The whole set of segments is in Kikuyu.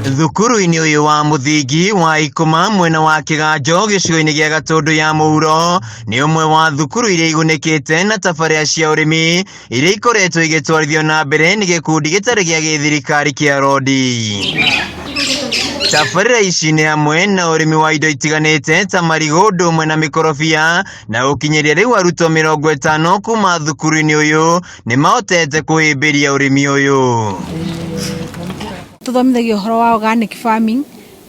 Thukuru-inĩ ũyũ wa mũthingi wa Ikũma mwena wa Kĩganjo gĩcigo-inĩ gĩa Gatũndũ ya Mũhuro nĩ ũmwe wa thukuru iria igunĩkĩte na tabarĩra cia ũrĩmi iria ikoretwo igĩtwarithio na mbere nĩ gĩkundi gĩtarĩ gĩa gĩthirikari kĩa Rodi. Tabarĩra ici nĩ hamwe na ũrĩmi wa indo itiganĩte ta marigũ ũndũ ũmwe na mĩkorobia na gũkinyĩria rĩu arutwo 50 kuma thukuru-inĩ ũyũ nĩ mahotete kũhĩmbĩria ũrĩmi ũyũ. Tũthomithagia ũhoro wa organic farming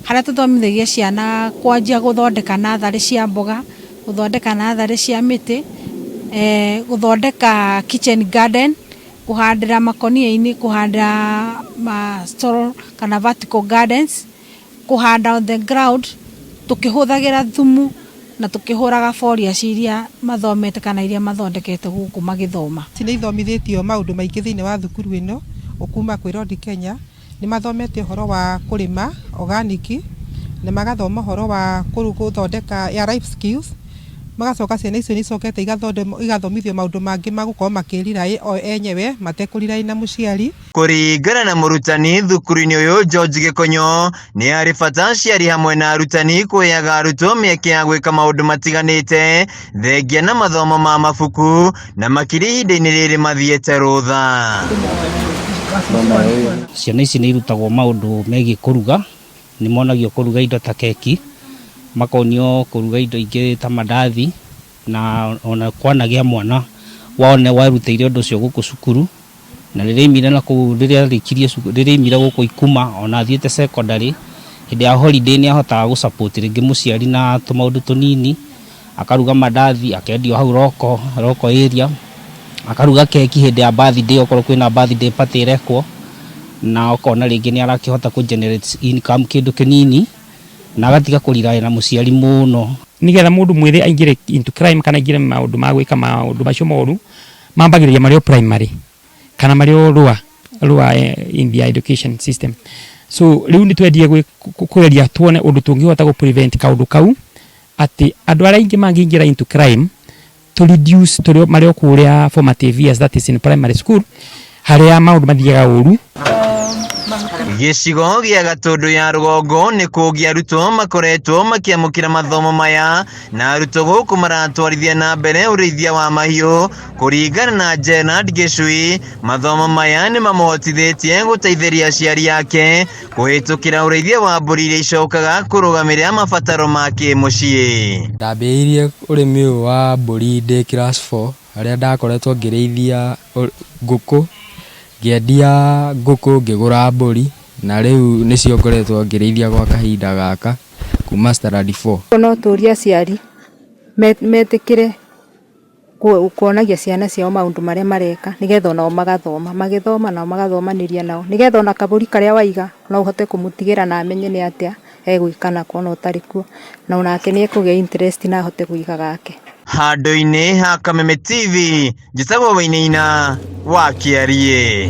harĩa tũthomithagia ciana kwanjia gũthondeka natharĩ cia mboga, gũthondeka natharĩ cia mĩtĩ, gũthondeka kitchen garden, kũhandĩra makũnia-inĩ, kũhandĩra kana vertical gardens, kũhanda on the ground tũkĩhũthagĩra thumu na tũkĩhũraga foliage iria mathomete kana iria mathondekete gũkũ magĩthoma. Nĩ ithomithĩtio maũndũ maingĩ thĩinĩ wa thukuru ĩno kuma kwĩ Rodi Kenya. Nĩ mathomete ũhoro wa kũrĩma organic, na magathoma ũhoro wa gũthondeka ya life skills. Magacoka ciana icio nĩ icokete igathomithio maũndũ mangĩ ma gũkorwo makĩrira o enyewe matekũrira na mũciari. Kũringana na mũrutani thukuru-inĩ ũyũ George Gĩkonyo, nĩ harĩ bata aciari hamwe na arutani kũheaga arutwo mĩeke ya gwĩka maũndũ matiganĩte thengia na mathomo ma mabuku na makĩria ihinda-inĩ rĩrĩ mathiĩte rũtha. Ciana ici nĩ irutagwo maũndũ megiĩ kũruga, nĩ monagio kũruga indo ta keki, makonio kũruga indo ingĩ ta mandathi, na ona kwanagĩa mwana wone werutĩire ũndũ ũcio gũkũ cukuru, na rĩrĩa aimire na kũu rĩrĩa arĩkirie cukuru rĩrĩa aimire gũkũ Ikuma ona athiĩte secondary hĩndĩ ya holiday nĩ ahotaga gũ support rĩngĩ mũciari na tũmaũndũ tũnini, akaruga mandathi akendio hau roko roko area, akaruga keki hĩndĩ ya birthday okorwo kwĩna birthday party ĩrekwo, na ũkona rĩngĩ nĩ arakĩhota kũ generate income kĩndũ kĩnini na agatiga kũrira na mũciari mũno. Nigetha mũndũ mwĩthĩ aingĩre into crime kana aingĩre maũndũ ma gwĩka maũndũ macio moru, mambagĩrĩria marĩ o primary kana marĩ o lower lower in their education system. So rĩu nĩ twendie kũgeria tuone ũndũ tũngĩhota gũ prevent kaũndũ kau, atĩ andũ arĩa aingĩ mangĩingĩra into crime to reduce tũrĩ marĩ o kũrĩa formative years, that is in primary school, harĩa maũndũ mathiaga ũru. Gĩcigo gĩa Gatũndũ ya rũgongo nĩ kũngĩ arutwo makoretwo makĩamũkĩra mathomo maya na arutwo gũkũ maratwarithia na mbere ũrĩithia wa mahiũ. Kũringana na Gerard Gĩcui, mathomo maya nĩ mamũhotithĩtie gũteithĩria aciari ake kũhĩtũkĩra ũrĩithia wa mbũri iria icokaga kũrũgamĩrĩra mabataro ma kĩmũciĩ. Ndambĩrĩirie ũrĩmi ũyũ wa mbũri ndĩ class 4 harĩa ndakoretwo ngĩrĩithia ngũkũ, ngĩendia ngũkũ ngĩgũra mbũri, na rĩu nĩcio ngoretwo ngĩrĩithia gwa kahinda gaka kuma standard 4. No tũrie aciari metĩkĩre kuonagia ciana ciao maũndũ marĩa mareka nĩgetha onao magathoma, magĩthoma nao magathomanĩria nao nĩgetha ona kabũri karĩa waiga no ũhote kũmũtigĩra na amenye nĩ atĩa egwĩka nako ona ũtarĩ kuo, na onake nĩ ekũgĩa interest na ahote kũiga gake. Handũ-inĩ ha Kameme TV, njĩtagwo Wainaina wa Kĩariĩ.